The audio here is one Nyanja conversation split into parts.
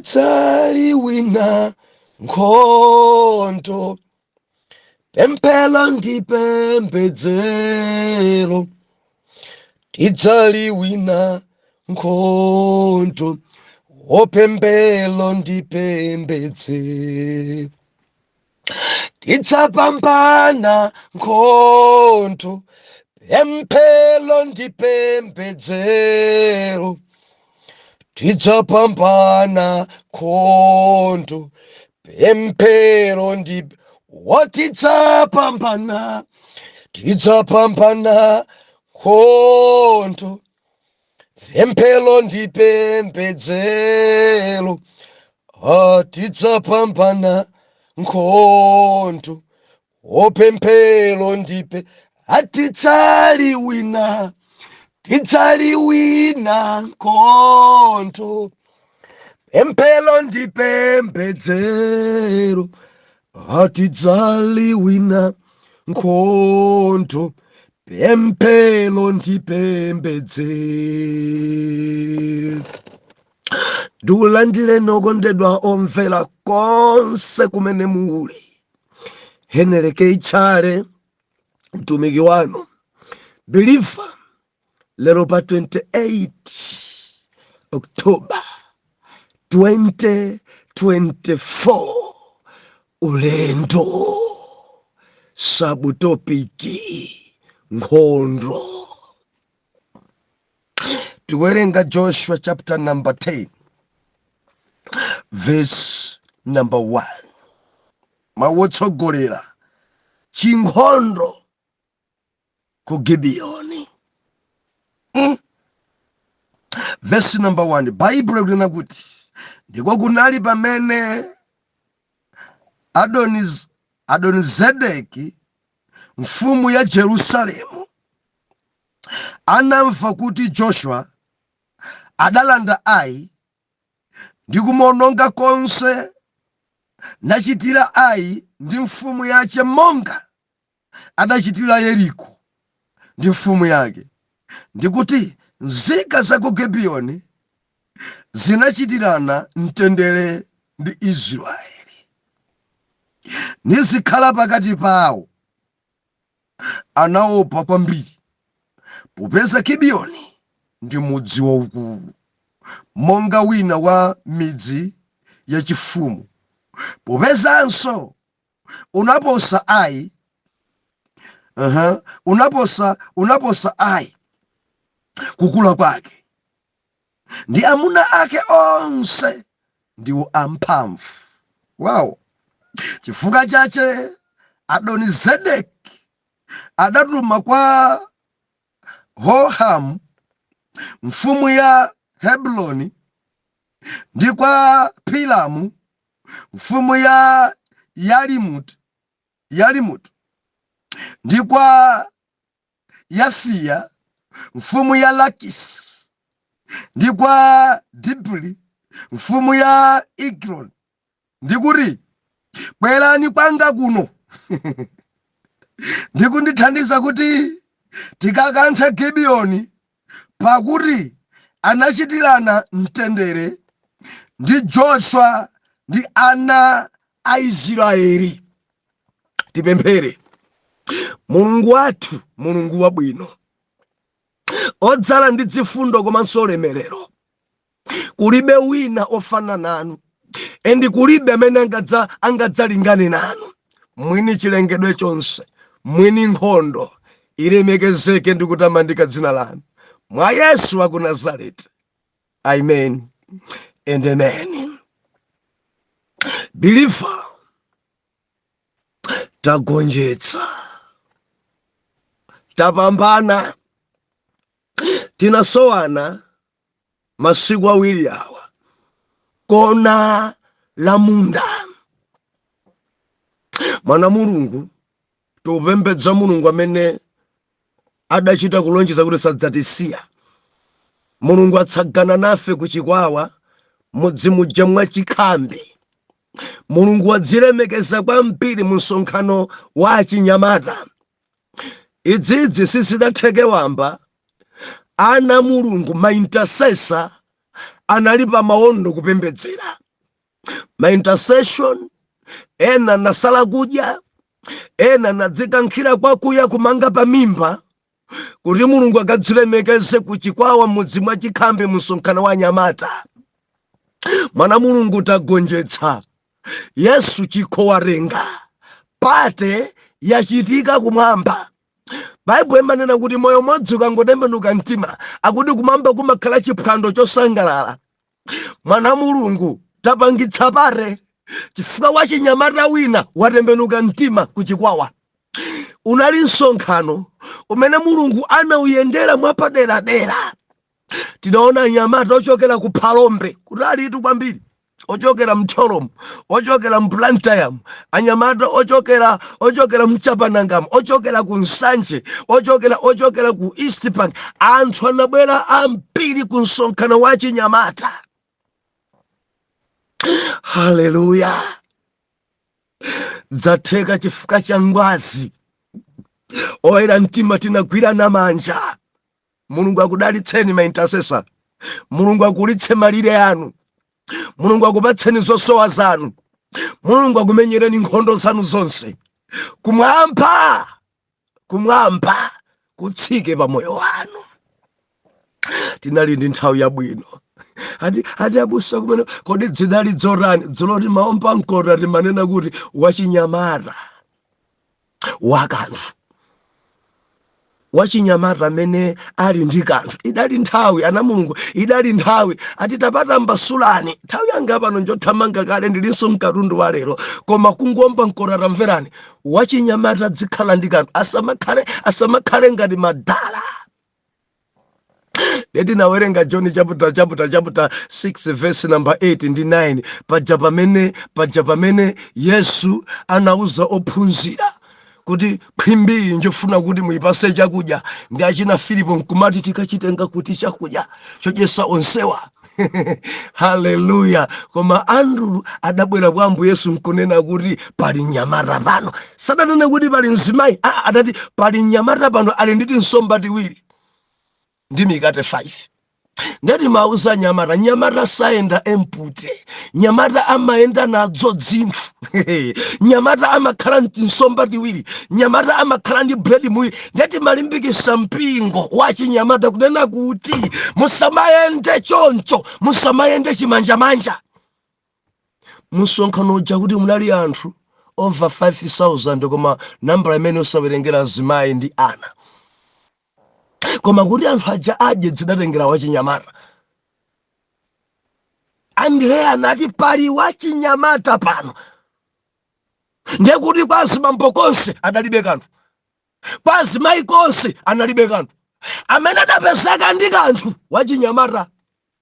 Tidzaliwina nkhondo. Pemphero ndi pembedzero, tidzaliwina nkhondo. O pemphero ndi pembedzero, tidzapambana nkhondo. Pemphero ndi pembedzero, tidzapambana nkhondo. Pemphero ndi o tidzapambana, tidzapambana nkhondo. Pemphero ndi pembedzero, ah, tidzapambana nkhondo. O pemphero ndi pe atidzaliwina, tidzaliwina nkhondo. Pemphero ndi pembedzero, atidzaliwina nkhondo. Pemphero ndi pembedzero. Ndikulandireni okondedwa omvera konse kumene muli. Henry K Tchale, mtumiki wanu believer, lero pa 28 October 2024, ulendo subtopic nkhondo. Tiwerenga Joshua chapter number 10 verse number 1, mawu otsogolera chinkhondo ku Gibiyoni. Verse number 1, Baibulo likunena kuti ndiko kunali pamene Adonizedeki mfumu ya Jerusalemu anamva kuti Joshua adalanda Ai ndi kumuononga konse, nachitira Ai ndi mfumu yace monga adachitira Yeriko ndi mfumu yake, ndikuti nzika za ku Gibiyoni zinachitirana mtendere ndi Israeli, nizikhala pakati pawo, anaopa kwambiri, popeza Gibiyoni ndi mudzi waukulu, monga wina wa midzi yachifumu, popezanso unaposa Ai, unaposa Ai kukula kwake, ndi amuna ake onse ndiwo amphamvu. Wow! Chifukwa chache Adonizedeki adatuma kwa Hohamu mfumu ya Hebroni ndi kwa Piramu mfumu ya Yarimuti ndi kwa Yafiya mfumu ya Lakisi ndi kwa Dibri mfumu ya Egloni, ndikuti, bwerani kwanga kuno ndikundithandiza kuti tikakanthe Gibiyoni, pakuti anachitirana mtendere ndi Joshua ndi ana a Israeli. Tipemphere. Mulungu wathu, Mulungu wabwino, odzala ndi zifundo komanso ulemerero, kulibe wina ofana nanu and kulibe amene angadzalingane nanu. Mwini chilengedwe chonse, mwini nkhondo, ilemekezeke ndi kutamandika dzina lanu mwa Yesu wa ku Nazareti. Amen and amen. Believer, tagonjetsa, tapambana. Tinasowana masiku awiri awa kona la munda. Mwana Mulungu, tikupembedza Mulungu amene adachita kulonjeza kuti sadzatisiya. Mulungu atsagana nafe kuchikwawa, mudzi muja mwa Chikhambi. Mulungu wadzilemekeza kwambiri mu msonkhano wa achinyamata. Idzidzi sizidatheke wamba. Ana Mulungu, ma intercessor, anali pa maondo kupembedzera. Ma intercession ena nasala kudya, ena nadzikankhira kwakuya kumanga pa mimba kuti Mulungu akadzilemekeze kuchikwawa mudzi mwa Chikhambe, msonkhano wa anyamata. Mwana Mulungu, tagonjetsa. Yesu chikho warenga, party yachitika kumwamba. Baibulo imanena kuti moyo umodzi ukangotembenuka mtima, akuti kumwamba kumakhala chiphwando chosangalala. Mwana Mulungu, tapangitsa party chifukwa wachinyamata wina watembenuka mtima kuchikwawa. Unali msonkhano umene Mulungu anauyendera mwapaderadera. Tinaona anyamata ochokera ku Phalombe, kutalitu kwambiri, ochokera mThyolomo, ochokera mBlantyremu, anyamata ochokera mChapanangamo, ochokera ku Nsanje, ochokera ku East Park. Anthu anabwera ambiri ku msonkhano wa chinyamata. Haleluya! Dzatheka chifukwa cha ngwazi oyera mtima, tinagwirana manja. Mulungu akudalitseni ma intercessor. Mulungu akulitse malire anu. Mulungu akupatseni zosowa zanu. Mulungu akumenyereni nkhondo zanu zonse. Kumwamba, kumwamba kutsike pa moyo wanu. Tinali ndi nthawi yabwino. Ati abusa kumene kodi dzinali dzotani? Dzulo timaomba mkota, timanena kuti wachinyamata wakanthu, wachinyamata amene ali ndi kanthu. Idali nthawi, ana Mulungu, idali nthawi. Ati tapatambasulani, nthawi yanga pano njothamanga kale, ndilinso mkatundu wa lero, koma kungomba mkota. Tamverani, wachinyamata adzikhala ndi kanthu, asamakhale ngati madala. Leti nawerenga John chapter 6 verse number 8 ndi 9, paja pamene Yesu anauza ophunzira kuti khwimbiyi njofuna kuti muyipase chakudya, ndi achina Filipo nkumati, "Tikachitenga kuti chakudya chodyesa onsewa?" Haleluya! Koma Andrew adabwera kwa Ambuye Yesu nkunena kuti pali mnyamata pano. Sadanene kuti pali mzimayi. Ah, adati pali mnyamata pano ali ndi tinsomba tiwiri ndi mikate 5. Ndati mauza nyamata, nyamata sayenda empty. Nyamata amayenda nadzo dzinthu. Nyamata amakhala mtinsomba tiwiri, nyamata amakhala ndi bread muwiri. Ndati malimbikisa mpingo wa chinyamata kunena kuti musamayende choncho, musamayende chimanjamanja. Msonkhano uja kuti munali anthu over 5000, koma nambala imene usawerengera azimayi ndi ana. Koma kuti anthu aja adye, zidatengera wachinyamata. Andreya anati pali wachinyamata pano. Ndiye kuti kwa azibambo konse adalibe kanthu, kwa azimayi konse analibe kanthu. Amene adapezeka ndi kanthu, wachinyamata.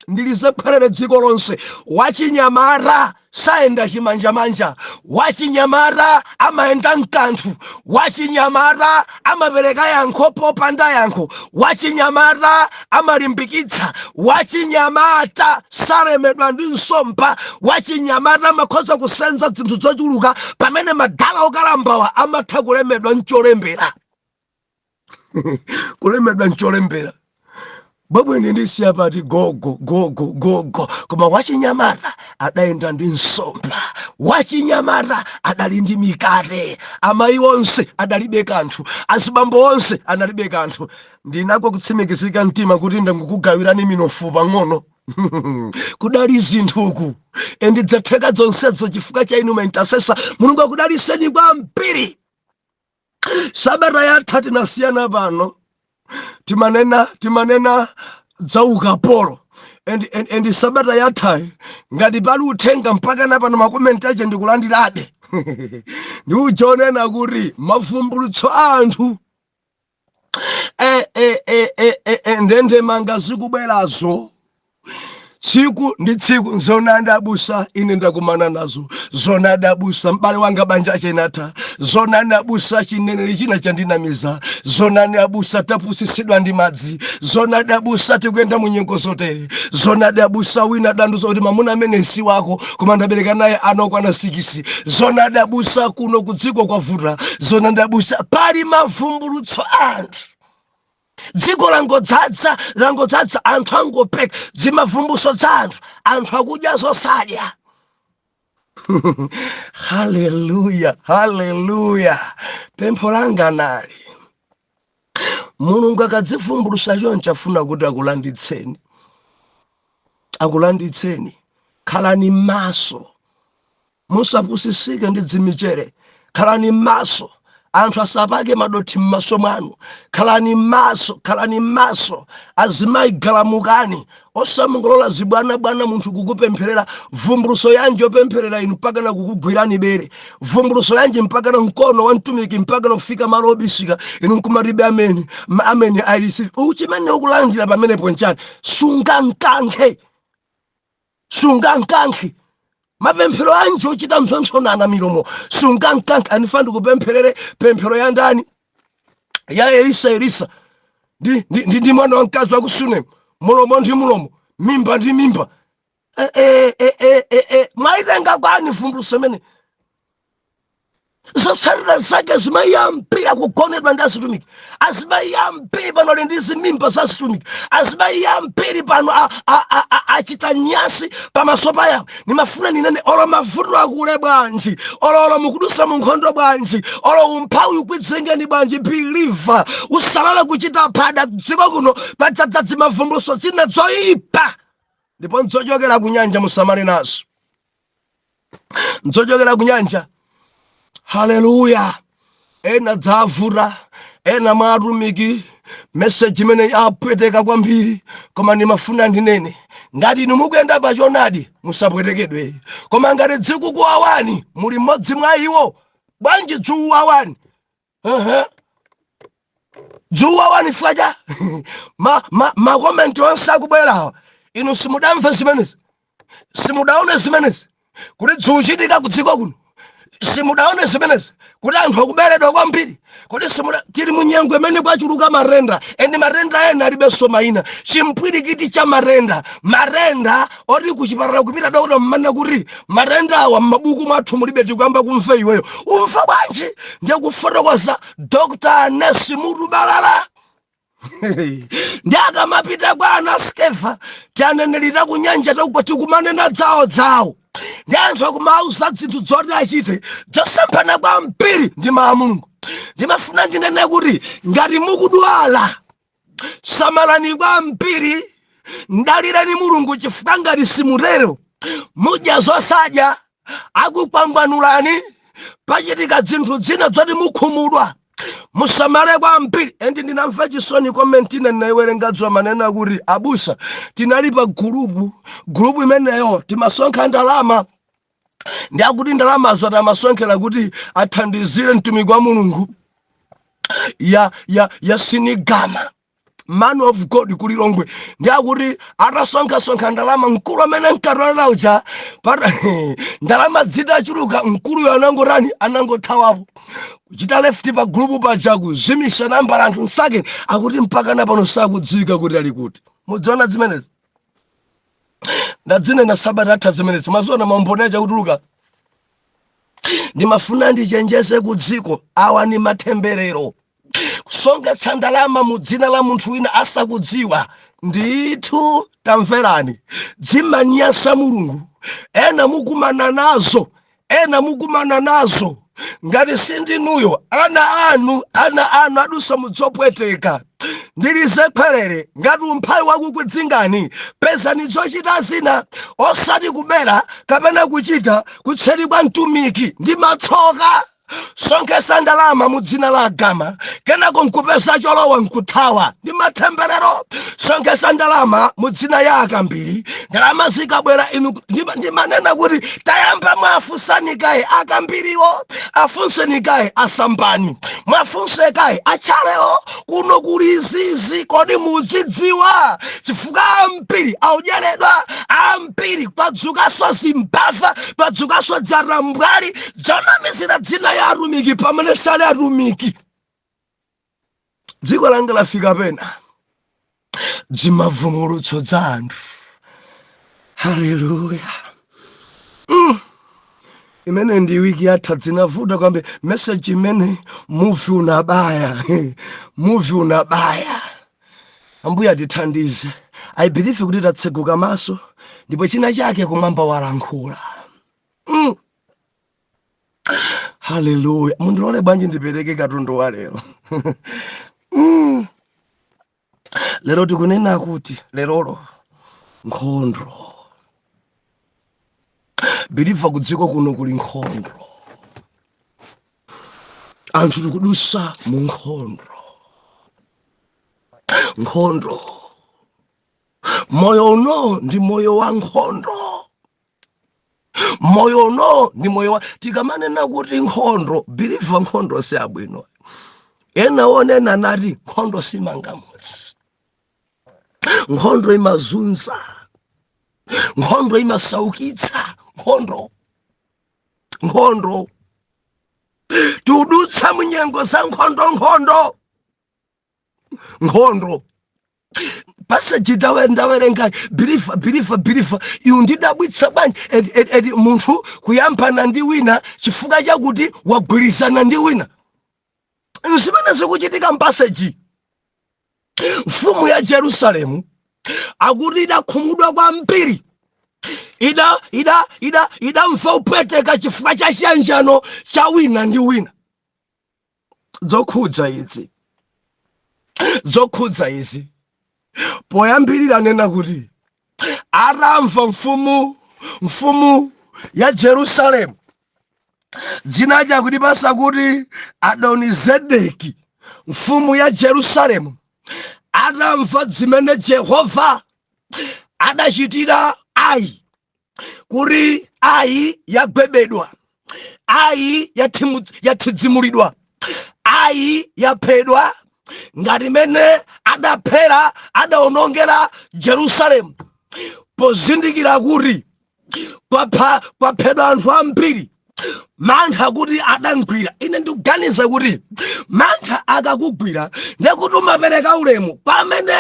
Ndilizephwerere dziko lonse, wachinyamata sayenda chimanjamanja. Wachinyamata amayenda mkanthu. Wachinyamata amapereka yankho popanda yankho. Wachinyamata amalimbikitsa. Wachinyamata salemedwa ndi nsomba. Wachinyamata amakhoza kusenza zinthu zochuluka pamene madala okalambawa amatha kulemedwa mcholembera, kulemedwa mcholembera. Bwabwene ndisiya pati gogo gogo gogo. Koma wachinyamata adayenda ndi nsomba, wachinyamata adali ndi mikate. Amayi onse adalibe kanthu, azibambo onse analibe kanthu. Ndinako kutsimikizika mtima kuti ndangokugawirani minofu pang'ono. Kudali zinthuku and dzatheka zonsezo chifukwa cha inu ma intercessor. Mulungu akudaliseni kwambiri. Sabata yatha tinasiyana pano, timanena za ukapolo and sabata yathayi ngati pali uthenga mpaka na pano ma comment ache ndikulandirabe, ndi uja onena kuti mavumbulutso a anthu ndende manga zikubwerazo tsiku ndi tsiku. Nzonadi abusa, ine ndakumana nazo. Zonadi abusa, m'bale wanga banja chenatha. Zonani abusa, chineneri china chandinamiza. Zonani abusa, tapusisidwa ndi madzi. Zonadi abusa, tikuyenda mu nyengo zotere. Zonadi abusa, wina adandiuza kuti mamuna amene si wako, koma ndabereka naye ana okwana 6. Zonadi abusa, kuno kudziko kwavuta. Zonadi abusa, pali mavumbulutso anthu. Dziko langodzadza, langodzadza anthu angopeka zimavumbulutso za anthu. Anthu akudya zosadya. Haleluya, haleluya! Pempho langa nali, Mulungu akadzivumbulusa choncho afuna kuti akulanditseni, akulanditseni. Khalani m'maso, musapusisike ndi dzimichere. Khalani m'maso, anthu asapake madothi m'maso mwanu. Khalani m'maso, khalani m'maso. Azimayi, galamukani, osamungolola zibwanabwana munthu kukupempherera. Vumbuluso yanji opempherera inu mpakana kukugwirani bere? Vumbuluso yanji mpakana mkono wa mtumiki mpakana kufika malo obisika, inu nkumatibe ameni, ameni, I receive? Chimene ukulandira pamenepo nchani? Sungankankhe, sungankankhe. Mapemphero anji ochita mpsompsonana milomo? Sungankankhe. Anifa ndikupempherere pemphero ya ndani? Ya Elisa. Elisa ndi mwana wamkazi wa ku Sunemu, mulomo ndi mulomo, mimba ndi mimba. Mwaitenga kwani vumbuluso imene? Zotsatira zake, azimayi ambiri akugonedwa ndi azitumiki. Azimayi ambiri pano ali ndi zimimba za azitumiki. Azimayi ambiri pano achita nyasi pamaso pa Yawe. Nimafuna ninene, olo mavuto akule bwanji, olo mukudusa mu nkhondo bwanji, olo umphawi ukwidzengeni bwanji, believer, usalale kuchita phada. Dziko kuno padzadza mavumbuluso zina zoyipa ndipo nzochokera kunyanja. Musamale nazo, nzochokera kunyanja. Haleluya! Ena dzavuta, ena mwa atumiki message imene yapweteka kwambiri, koma ndimafuna ndinene, ngati inu mukuyenda pachonadi, musapwetekedwe. Koma ngati dzikukuwawani, muli mmodzi mwa iwo. Bwanji dzuwawani? Dzuwawani faja ma comment onse akubwerawa, inu simudamve zimenezi? Simudaone zimenezi kuti dzuchitika kudziko kuno? Simudaone zimenezi kuti anthu akuberedwa kwambiri? Kodi simuda tili munyengo imene kwachuluka marenda, and marenda ena alibenso mayina? Chimpwirikiti cha marenda, marenda oti kuchipatala kupita, dokota mmana kuti marenda awa m'mabuku mwathu mulibe, tikuyamba kumva iweyo. Umva bwanji? Ndiye kufotokoza Dr Nesi mutubalala. Ndi akamapita kwa ana Skeva, tianeneri takunyanja takupa, tikumanena dzawo dzawo, ndi anthu akumauza zinthu zoti achite zosemphana kwambiri ndi mawu a Mulungu. Ndimafuna ndinene kuti ngati mukudwala, samalani kwambiri, ndalirani Mulungu, chifukwa ngati simutero mudya zosadya, akukwangwanulani, pachitika zinthu zina zoti mukhumudwa. Musamale kwambiri. And ndinamva chisoni comment ina ndinayiwerenga dzuwa, manena kuti, "Abusa, tinali pa gulupu, gulupu imeneyo timasonkha ndalama." Ndi akuti ndalamazo atamasonkhera kuti athandizire mtumiki wa Mulungu ya sinigama, man of God kulilongwe. Ndi akuti atasonkhasonkha ndalama, mkulu amene nkatolera uja, ndalama zitachuluka, mkuluyo anangotani? Anangothawapo, kuchita left pa gulupu paja, kuzimisa nambala anthu nsake. Akuti mpakana pano sakudziwika kuti ali kuti. Mudziona zimenezi? Ndadzinena sabata atha zimenezi. Maziona maumboni achakutuluka. Ndimafuna ndichenjeze ku dziko, awa ni matemberero. Kusonkhetsa ndalama mu dzina la munthu wina asakudziwa, ndithu tamverani, dzimanyasa Mulungu. Ena mukumana nazo, ena mukumana nazo. Ngati sindinuyo, ana anu, ana anu adusa mudzopweteka. Ndilize khwerere, ngati umphawi wakukudzingani, pezani zochita zina, osati kubera kapena kuchita kutseri kwa mtumiki. Ndi matsoka. Sonkhesa ndalama mu dzina la Agama, kenako nkupeza cholowa nkuthawa, ndi matemberero. Sonkhesa ndalama mu dzina ya Akambiri, ndalama zikabwera inu ndimanena kuti tayamba mwafunsani kaye Akambiriwo, afunseni kaye Asambani, mwafunse kaye Achalewo, kuno kuli zizi, kodi mudzidziwa? Chifukwa ambiri aujeredwa, ambiri kwadzukanso zimbava, kwadzukanso dzarambwali dzonamizira dzina ya atumiki pamene sali atumiki. Dziko langa lafika pena dzimavumbulutso dza anthu. Haleluya! Imene ndi wiki yatha dzinavuta kwambiri. Message imene muvi unabaya, muvi unabaya. Ambuye atithandize. I believe kuti tatseguka maso ndipo china chake kumwamba walankhula. Haleluya! Mundilole bwanji ndipereke katundu wa lero. Lero tikunena kuti lerolo nkhondo, believer, kudziko kuno kuli nkhondo. Anthu tikudusa mu nkhondo, nkhondo. Moyo uno ndi moyo wa nkhondo. Moyo uno ndi moyo wa, tikamanena kuti nkhondo, believer, nkhondo si abwino. Ena onena nati nkhondo simanga mudzi, nkhondo imazunza, nkhondo imasaukitsa. Nkhondo, nkhondo, tiudutsa munyengo za nkhondo, nkhondo, nkhondo. Passage ndawerenga, believer, believer, believer, iwu ndidabwitsa bwanji. Eti, eti, eti, munthu kuyambana ndi wina chifukwa chakuti wagwirizana ndi wina, zimene zikuchitika m'passage. Mfumu ya Jerusalemu akuti idakhumudwa kwambiri, idamva upweteka chifukwa cha chiyanjano cha wina ndi wina. Zokhudza izi, zokhudza izi, poyambirira nena kuti atamva mfumu ya Jerusalemu, dzina chakutipasa kuti Adonizedeki, mfumu ya Jerusalemu, atamva zimene Jehova adachitira Ai, kuti Ai yagwebedwa, Ai yathidzimulidwa, Ai yaphedwa ngati mene adaphera, adaonongera Jerusalemu, pozindikira kuti kwaphedwa anthu ambiri, mantha kuti adamgwira. Ine ndikuganiza kuti mantha akakugwira, ndekuti umapereka ulemu kwa amene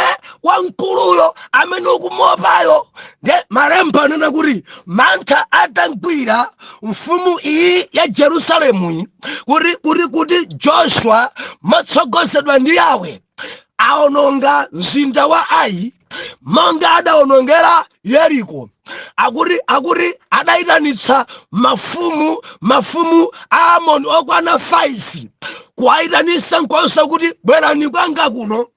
wamkuluyo amene ukumuopayo. Nde malemba anena kuti mantha atagwira mfumu iyi ya Jerusalemu iyi, kuti Joshua motsogozedwa ndi Yawe aononga mzinda wa Ai monga adaonongera Yeriko, akuti adayitanitsa mafumu a Amoni okwana 5, kuwayitanitsa nkonso kuti, "Bwerani kwanga kuno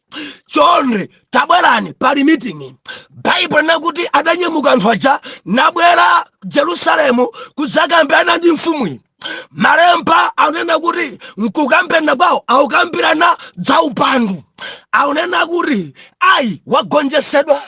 chonde, tabwerani, pali meeting." Baibulo nakuti adanyamuka anthu aja nabwera Jerusalemu kudzakambirana ndi mfumuyi. Malemba anena kuti nkukambirana kwawo akukambirana dzaupandu. Akunena kuti Ai wagonjetsedwa,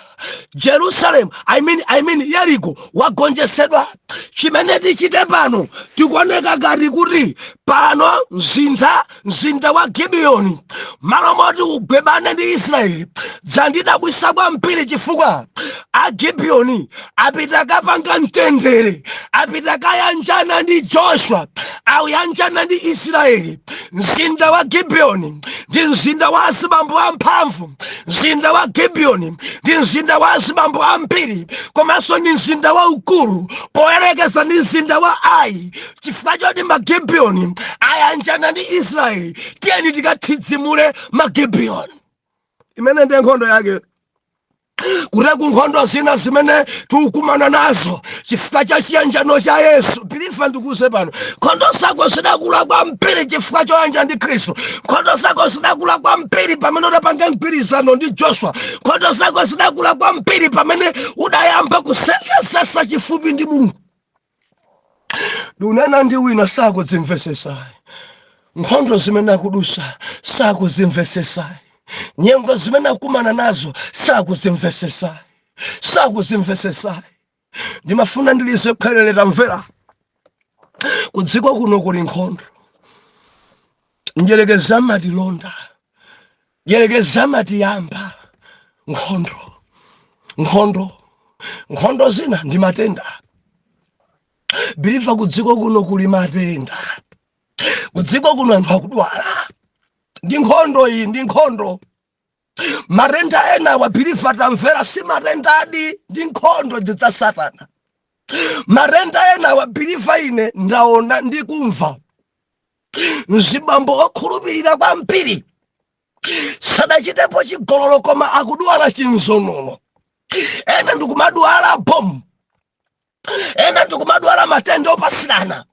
Jerusalem, I mean Yeriko wagonjetsedwa. Chimene tichite pano, tikuoneka ngati kuti pano mzinda wa Gibiyoni, malo moti ugwebane ndi Israeli, dzandidabwisa kwambiri chifukwa Agibiyoni apita kapanga mtendere, apita kayanjana ndi Joshua, auyanjana ndi Israeli. Mzinda wa Gibiyoni ndi mzinda wa azibambo amphamvu. Mzinda wa Gibiyoni ndi mzinda wa azibambo ambiri, komanso ndi mzinda waukulu poyerekeza ndi mzinda wa Ai. Chifukwa choti Magibiyoni ayanjana ndi Israeli, tiyeni tikathidzimule Magibiyoni. Imene ndiye nkhondo yake. Kuteku nkhondo zina zimene tikukumana nazo chifukwa cha chiyanjano cha Yesu, believer, ndikuze pano, nkhondo zako zidakula kwambiri chifukwa choyanja ndi Khristu. Nkhondo zako zidakula kwambiri pamene udapanga mgwirizano ndi Joshua. Nkhondo zako zidakula kwambiri pamene udayamba kusendesesa chifupi ndi Mulungu. Ndikunena ndi wina sakudzimvesesayi. Nkhondo zimene akudusa sakuzimvesesayi. Nyengo zimene akumana nazo sakuzimvesesayi, sakuzimvesesayi. Ndimafuna ndilize khwerere. Tamvera, kudziko kuno kuli nkhondo. Mdyerekezi amatilonda, mdyerekezi amatiyamba nkhondo, nkhondo. Nkhondo zina ndi matenda, believer. Kudziko kuno kuli matenda, kudziko kuno anthu akudwala. Ndi nkhondo iyi, ndi nkhondo. Matenda ena wa, believer, tamvera, si matenda adi, ndi nkhondo za Satana. Matenda ena wa, believer, ine ndaona ndi kumva mzibambo okhulupirira kwambiri sadachitepo chigololo koma akudwala chinzonono. Ena ndikumadwala bomu, ena ndikumadwala matenda opasirana.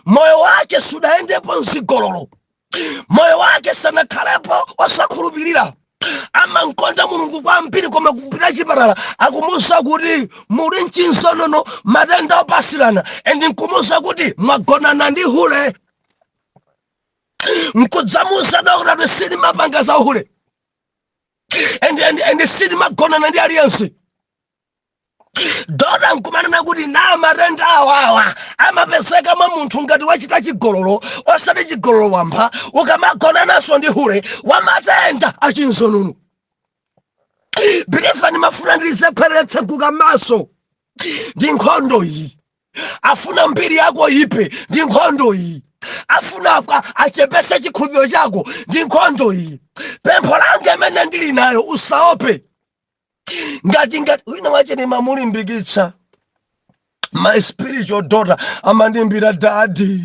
Moyo wake sudayendepo mzigololo, moyo wake sanakhalepo osakhulupirira, amankonda Mulungu kwambiri, koma kupita chipatala akumuwuza kuti muli mchinzonono, matenda opasirana, and nkumuwuza kuti mwagonana ndi hule. Nkudzamuwuza dokota kuti sindimapanga za uhule and sindimagonana ndi aliyense. Dokota nkumanena kuti na matenda awawa amapezeka mwa munthu ngati wachita chigololo, osati chigololo wamba, ukamagonananso ndi hule wa matenda achinzonono. Believer, ndimafuna ndilizekhweretseguka maso. Ndi nkhondo iyi. Afuna mbiri yako ipe, ndi nkhondo iyi. Afuna achepese chikhulupiriro chako, ndi nkhondo iyi. Pempho langa imene ndili nayo, usaope. Ngati wina wache ndimamulimbikitsa, my spiritual daughter, amandimbira, "Daddy,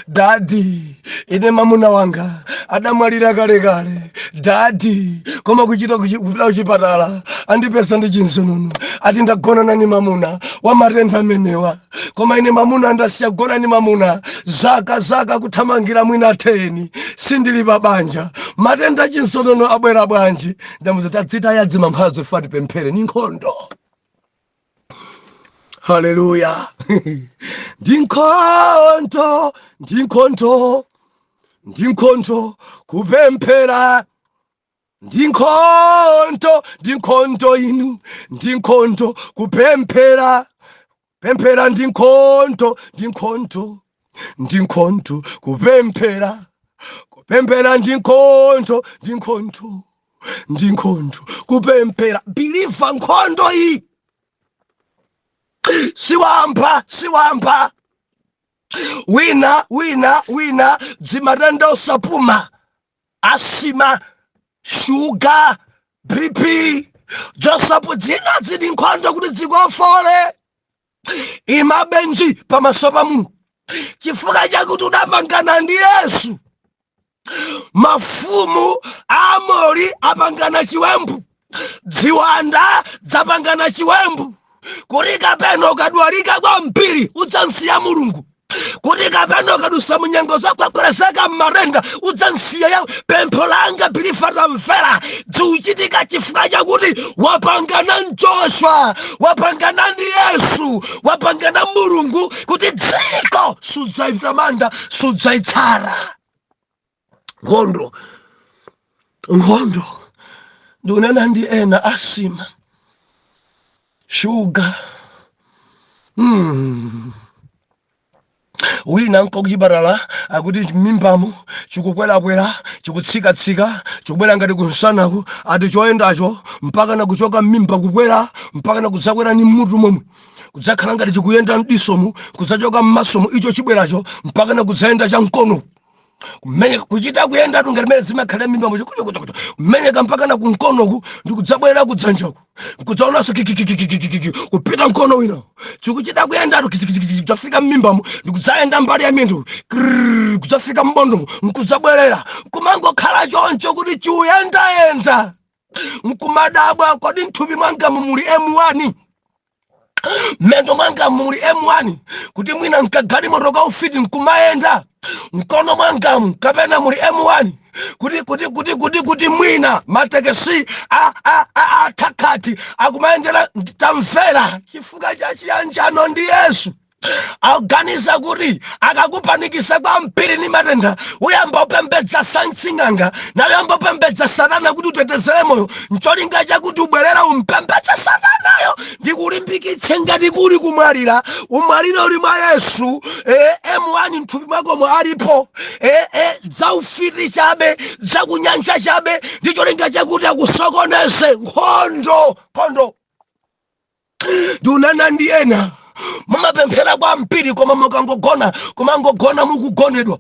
daddy, ine mamuna wanga adamwalira kalekale, daddy, koma kuchita kupita kuchipatala andipeza ndi chinzonono, ati ndagonana ni mamuna wa matenda amenewa. Koma ine mamuna ndasiya kugona ni mamuna zaka zaka kuthamangira mwina 10, sindili pa banja. Matenda chinzonono abwera bwanji?" Ndamuza, "Tadzita yadzima mphatso ife tipemphere, ni nkhondo." Haleluya! Ndi nkhondo, ndi nkhondo, ndi nkhondo kupemphera, ndi nkhondo, ndi nkhondo inu, ndi nkhondo kupemphera, pemphera ndi nkhondo, ndi nkhondo, ndi nkhondo kupemphera, kupemphera ndi nkhondo, ndi nkhondo, ndi nkhondo kupemphera. Believer, nkhondo iyi siwamba, siwamba. Wina, wina, wina dzimatenda osapuma, asthma, shuga, BP, josapu dzina dzili nkhondo kuti dzikofole imabenji pamaso pa Mulungu, chifukwa chakuti udapangana ndi Yesu. Mafumu a Amori apangana chiwembu, dziwanda dzapangana chiwembu kuti kapena ukadwalika kwambiri udzansiya Mulungu, kuti kapena ukadusa munyengo zokwekwerezeka mmatenda udzansiya yawe. Pempho langa, believer, tamvera, dziuchitika chifukwa chakuti wapangana Joshua, wapangana ndi Yesu, wapangana Mulungu kuti dziko sudzayitamanda, sudzayitsara. Nkhondo, nkhondo. Ndikunena ndi ena asthma, shuga. Wina nko kuchipatala akuti mimbamo chikukwerakwera, chikutsikatsika, chikubwera ngati kunsanaku, ati choyendacho mpaka na kuchoka mmimba kukwera mpaka na kudzakwera ni mmutu momwe, kudzakhala ngati chikuyenda mdisomu, kudzachoka mmasomu icho chibweracho mpaka na kudzayenda chamkono, kumenyeka, kuchita kuyenda tu ngati mene zimakhala mimbamo, chikuchikuchikuchu, kumenyeka mpaka na kumkonoku ndi kudzabwera kudsanjaku, kudzaonanso kikikikikikiki, kupita mkono wina, chikuchita kuyendatu kizikizikizi, kudzafika mmimbamo ndi kudzayenda mbali ya miyendo, krrr, kudzafika mbondomo nkudzabwerera, kumangokhala choncho kuti chiuyendayenda. Nkumadabwa, kodi mthupi mwangamu muli M1, mmendo mwangamu muli M1, kuti mwina nkagalimoto kaufiti nkumayenda mkono mwangamu, kapena muli M1 kuti mwina matekesi a a a athakati akumayendera? Tamvera, chifukwa cha chiyanjano ndi Yesu, aganiza kuti akakupanikisa kwambiri ni matenda uyamba upembedza sansing'anga, nayamba upembedza Satana kuti utetezere moyo, ncholinga chakuti ubwerera umpembedze Satanayo. Ndikulimbikitse, ngati kuli kumwalira, umwalire uli mwa Yesu. M1 mthupi mwakomo alipo. Dzaufiti chabe, dzakunyanja chabe, ndi cholinga chakuti akusokoneze. Nkhondo, nkhondo. Ndiunena ndi ena mumapemphera kwambiri, koma mukangogona, kumangogona mukugonedwa.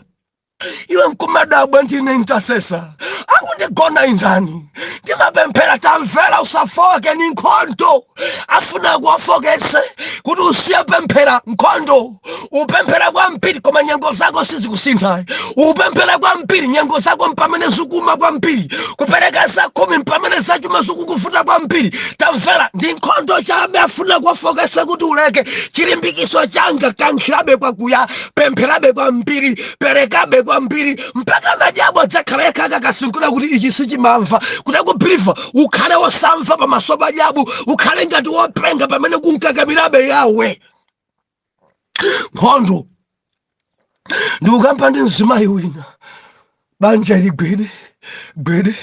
Iwe nkumadabwa, ndine intercessor, akundigona indani? Ndimapemphera. Tamvera, usafoke, ni nkhondo. Afuna kuwafokese kuti usiye pemphera. Nkhondo. Upemphera kwambiri koma nyengo zako sizikusintha. Upemphera kwambiri, nyengo zako mpamene zikuma kwambiri. Kupereka zakhumi mpamene zachuma zikukuvuta kwambiri. Tamvera, ndi nkhondo chabe, afuna kuwafokesa kuti uleke. Chilimbikiso changa, kankhirabe kwakuya, pempherabe kwambiri, perekabe kwambiri, mpaka nadyabo adzakhala yekha akakasinkula kuti ichi sichimamva. Kuti akubelieve, ukhale wosamva pamaso pa dyabu, ukhale ngati wopenga pamene kunkakamirabe Yawe. Nkhondo. Ndikukamba ndi mzimayi wina, banja ili gwede gwede,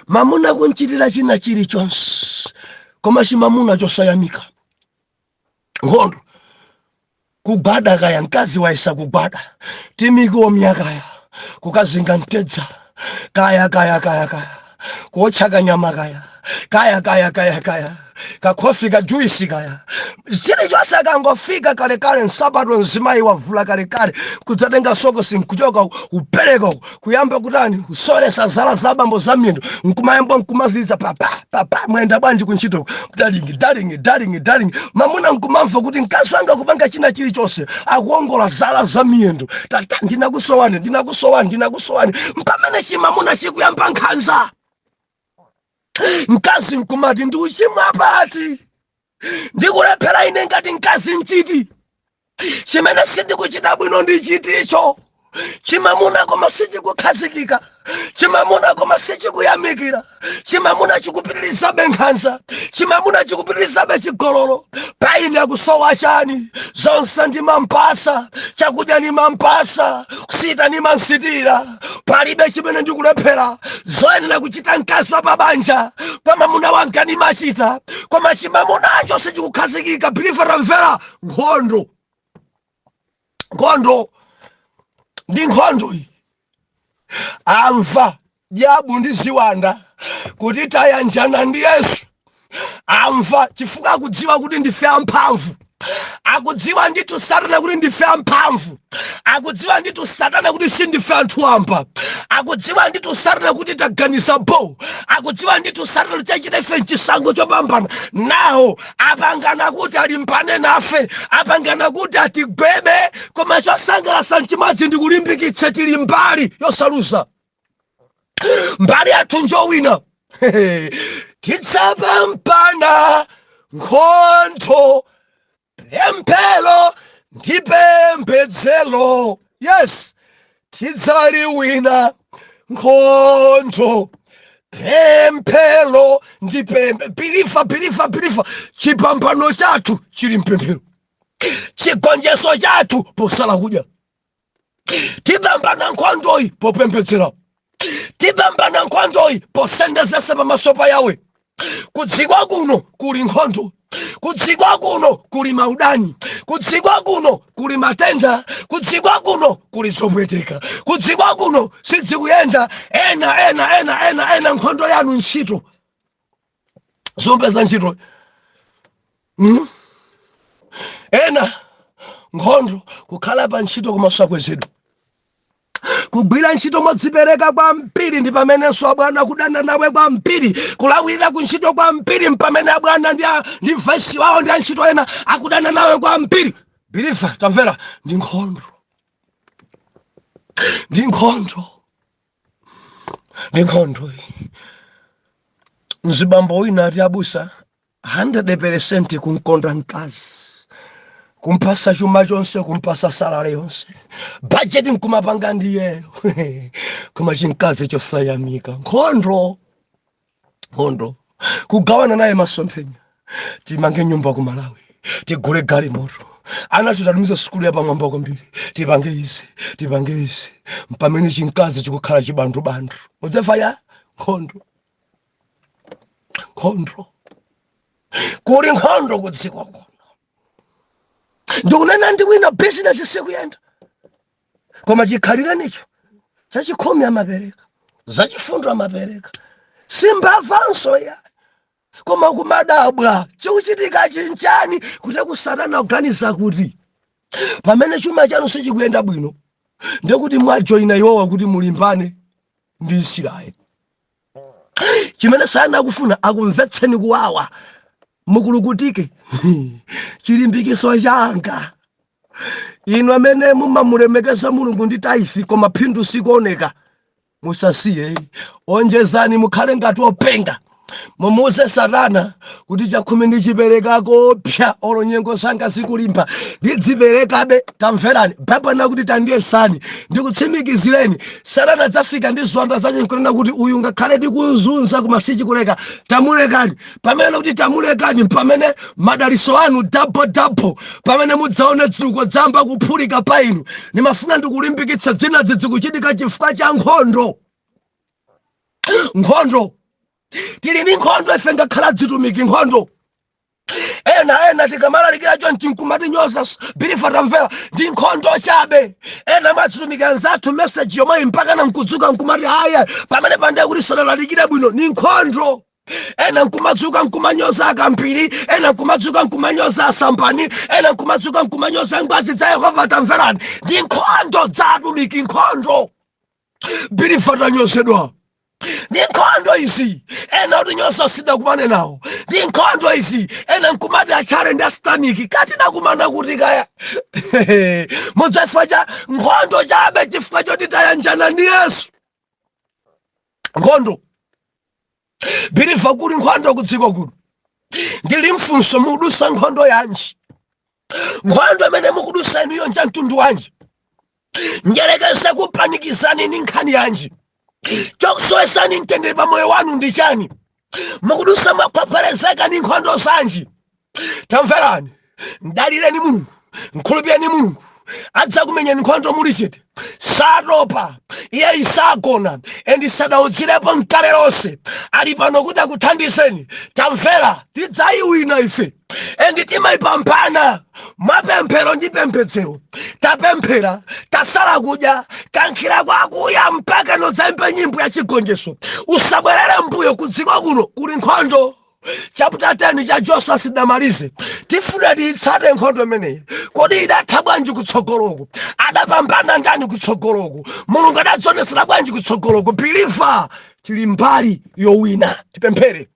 mamuna kunchitira china chilichonse, koma chimamuna chosayamika. Nkhondo. Kugwada kaya, mkazi waisa kugwada timikomya kaya, kukazinga mtedza kaya, kaya kaya kaya, kuotcha kanyama kaya, kaya kaya kaya kaya, kakhofi, kajuisi kaya, chilichonse. Akangofika kalekale nsapato mzimayi wavula kalekale, kudzatenga sokosi nkuchoka kupereka, kuyamba kutani, kusolesa zala za bambo za miyendo, nkumayamba nkumaziliza papa papa, "Mwenda bwanji kuntchito, darling, darling, darling, darling?" Mamuna nkumamva kuti mkazi wanga kupanga china chilichonse, akuongola zala za miyendo, "Tata, ndinakusowani, ndinakusowani, ndinakusowani." Mpamene chimamuna chikuyamba nkhanza. Mkazi nkumati, "Ndiuchimwa pati? Ndikulephera ine ngati mkazi nchiti? Chimene sindikuchita bwino ndi chiticho? Chimamuna koma sichikukhazikika, chimamuna koma sichikuyamikira, chimamuna chikupitirizabe nkhanza, chimamuna chikupitirizabe chigololo. Paine akusowa chani? Zonse ndimampasa, chakudya nimampasa, kusita nimansitira, palibe chimene ndikulephera. Zoyenera kuchita mkazi wa pabanja pa mamuna wanga nimachita, koma chimamunacho sichikukhazikika." Believer, tamvera, nkhondo, nkhondo, ndi nkhondo iyi. Amva dyabu ndi ziwanda kuti tayanjana ndi Yesu. Amva chifukwa akudziwa kuti ndife amphamvu. Akudziwa ndithu Satana kuti ndife amphamvu. Akudziwa ndithu Satana kuti sindife anthu wamba. Akudziwa ndithu Satana kuti taganiza bo. Akudziwa ndithu Satana chachita ife mchisango chopambana nawo. Apangana kuti alimbane nafe, apangana kuti atigwebe, koma chosangalatsa nchimodzi, ndikulimbikitse, tili mbali yosaluza, mbali yathu njowina. Tidzapambana nkhondo, pemphero ndi pembedzero. Yes, tidzaliwina nkhondo, pemphero ndi pembe. Believer, believer, believer, chipambano chathu chili mpemphero, chigonjetso chathu posala kudya. Tipambana nkhondoyi popembedzera, tipambana nkhondoyi posendezesa pamaso pa Yawe. Kudziko kuno kuli nkhondo, kudziko kuno kuli maudani, kudziko kuno kuli matenda, kudziko kuno kuli zopweteka, kudziko kuno sidzikuyenda. Ena ena ena ena ena, nkhondo yanu ntchito, zopeza ntchito, Ena nkhondo kukhala pa ntchito kumasakwezedwa, kugwira ntchito modzipereka kwambiri ndi pamenenso abwana kudana nawe kwambiri. Kulawirira ku ntchito kwambiri mpamene abwana ndi vice wawo ndi antchito ena akudana nawe kwambiri. Believer, tamvera, ndi nkhondo, ndi nkhondo, ndi nkhondo. Mzibambo wina ati, "Abusa, 100% kunkonda mkazi, kumpasa chuma chonse, kumpasa salary yonse, bajeti nkumapanga ndiyeyo, koma chimkazi chosayamika." Nkhondo, nkhondo. Kugawana naye masomphenya, timange nyumba ku Malawi, tigule galimoto, ana titatumiza sukulu yapamwamba kwambiri, tipange izi, tipange izi, mpamene chimkazi chikukhala chibandubandu. Mudzamva ya nkhondo, nkhondo, kuli nkhondo kudziko kuno. Ndikunena ndi wina, bizinesi sikuyenda, koma chikhalirenicho chachikhumi amapereka, zachifundo amapereka, simbamvanso ya, koma kumadabwa chikuchitika chinchani? Kuti kusatana kuganiza kuti pamene chuma chanu sichikuyenda bwino, ndekuti mwajoyina iwowa kuti mulimbane ndi Israeli. Chimene sana akufuna, akumvetseni kuwawa, mukulukutike. Chilimbikiso changa, Inu amene mumamulemekeza Mulungu ndi tithe, koma phindu sikuoneka, musasiye, onjezani, mukhale ngati openga. Mumuuze Satana kuti chakhumi ndichipereka kopsa, olo nyengo zanga zikulimba, ndidziperekabe. Tamverani, Baibulo na kuti tandiyesani ndikutsimikizireni. Satana adzafika ndi ziwanda zache nkunena kuti uyu ngakhale tikunzunza koma sichikuleka, tamulekani. Pamene kuti tamulekani, pamene madaliso anu double double, pamene mudzaone dzituko dzamba kuphulika pa inu. Nimafuna ndikulimbikitsa, dzina zikuchitika chifukwa cha nkhondo. Nkhondo, tili ndi nkhondo ife, ngakhala dzitumiki nkhondo. Ena ena tikamalalikira chonchi nkumatinyoza. Believer, tamvera, ndi nkhondo chabe. Ena mwadzitumiki anzathu, message yomwe mpakana nkudzuka nkumati aya pamene pandiye kuti sanalalikire bwino, ni nkhondo. Ena nkumadzuka nkumanyoza akampiri, ena nkumadzuka nkumanyoza asampani, ena nkumadzuka nkumanyoza ngwazi za Yehova. Tamverani, ndi nkhondo za atumiki, nkhondo. Believer, tanyozedwa, ndi nkhondo izi. Ena utinyoza, sidakumane nawo, ndi nkhondo izi. Ena nkumati achale ndi asitaniki, katidakumana kuti kaya mudzachifukwa cha nkhondo chabe, chifukwa choti tayanjana ndi Yesu. Nkhondo, believer, kuli nkhondo kudziko kuno. Ndili mfunso, mukudusa nkhondo yanji? Nkhondo imene mukudusa inuyo nja mtundu wanji? Njerekeze kupanikizani ni nkhani yanji? Chokusowesani mtendere pa moyo wanu ndi chani? Mukudusa mwakhwakhwerezeka ni nkhondo zanji? Tamverani, mdalireni Mulungu, mkhulupireni Mulungu, adzakumenyeni nkhondo muli chete. Satopa iye, isagona and sadaudzirepo mkale lonse, ali pano kuti akuthandizeni. Tamvera, tidzayiwina ife and timayipambana mwapemphero ndi pembedzero. Tapemphera, tasala kudya, kankhira kwakuya mpaka nodzayimba nyimbo ya chigonjetso. Usabwerere mbuyo. Kudziko kuno kuli nkhondo. Chapter 10 cha Joshua sidamalize, tifuna tiyitsate nkhondo imeneyi. Kodi idatha bwanji kutsogoloku? Adapambana ndani kutsogoloku? Mulungu adadzionesera bwanji kutsogoloku? Believer, tili mbali yowina. Tipemphere.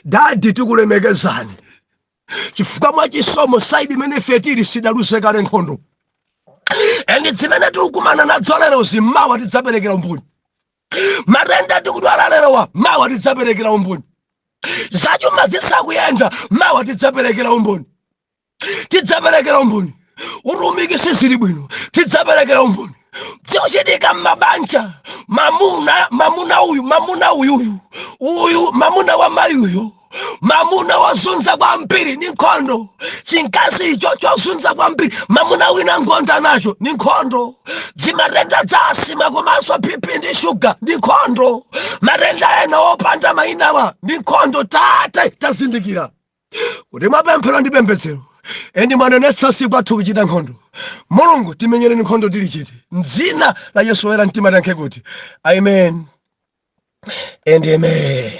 Daddy, tikulemekezani chifukwa mwachisomo side imene ife tili sidaluze kale nkhondo, and zimene tikukumana nadzo lerozi, mawa tidzaperekera umboni. Matenda tikudwala lerowa, mawa tidzaperekera umboni. Zachuma zisakuyenda, mawa tidzaperekera umboni, tidzaperekera umboni. Utumiki sizili bwino, tidzaperekera umboni. Zikuchitika m'mabanja, mamuna, mamuna uyu, mamuna uyuyu, uyu mamuna wa mayi uyu, mamuna wozunza kwambiri, ni nkhondo. Chinkazi icho chozunza kwambiri, mamuna wina ngonda nacho, ni nkhondo. Dzimatenda dza asthma komanso BP ndi shuga, ndi nkhondo. Matenda ena opanda mayinawa, ndi nkhondo. Tate, tazindikira kuti mwapemphero ndi pembedzero and mwanenetsa si kwathu kuchita nkhondo. Mulungu, timenyereni nkhondo tili chete. Mdzina la Yesu woyera mtima tankhe kuti amen and amen.